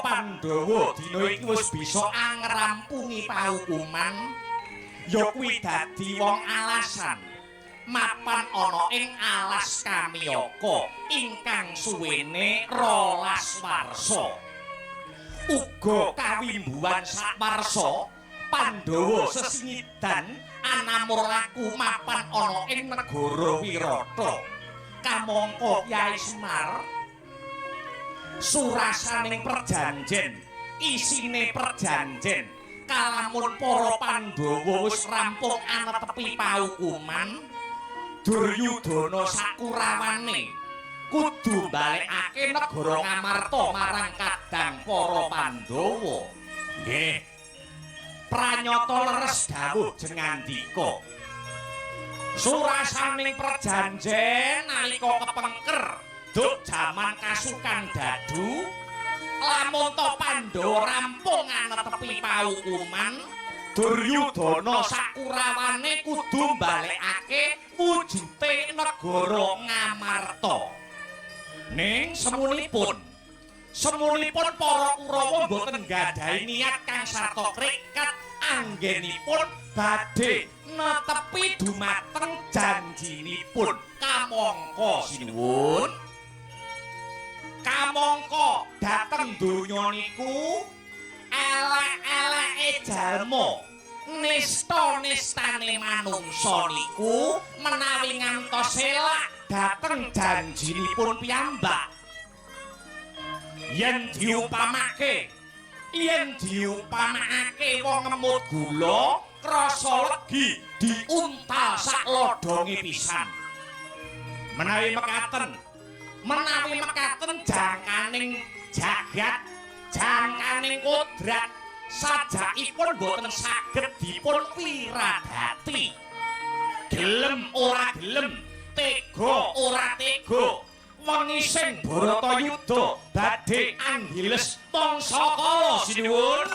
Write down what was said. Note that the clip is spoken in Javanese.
Pandhawa dina iki wis bisa angrampungi paukuman, ya kuwi dadi wong alasan mapan ana ing alas Kamiyaka ingkang suwene 12 warsa. Uga kawimbuhan sakwarsa Pandhawa sesingidan anamur laku mapan ana ing negara Wirata. Kamangka Kyai Semar, surasaning perjanjen, isine perjanjen kalamun para Pandhawa wis rampung anetepi paukuman, Duryudana sakurawane kudu balekake negara Ngamarta marang kadang para Pandhawa. Nggih. Pranyata leres dawuh jengandika. Surasaning perjanjen nalika kepengker duk jaman kasukan dadu, lamun to Pandhawa rampung anetepi paukuman, Duryudana sakurawane kudu balekake wujute negara Ngamarta. Ning semunipun para Kurawa mboten nggadahi niat kang sarta krekat anggenipun badhe netepi dumateng janjinipun. Kamangka sinuwun, kamangka dhateng donya niku elek-eleke jalma, nista-nistane manungsa niku menawi ngantos selak dhateng janjinipun piyambak. Yen diumpamakake wong ngemut gula krasa legi diuntal sak lodonge pisan. Menawi mekaten jangkaning jagat, jangkaning kodrat sajakipun boten saged dipun wiradati. Gelem ora gelem, tega ora tega, wengi sing Baratayuda badhe anggiles mangsa kala, sinuwun.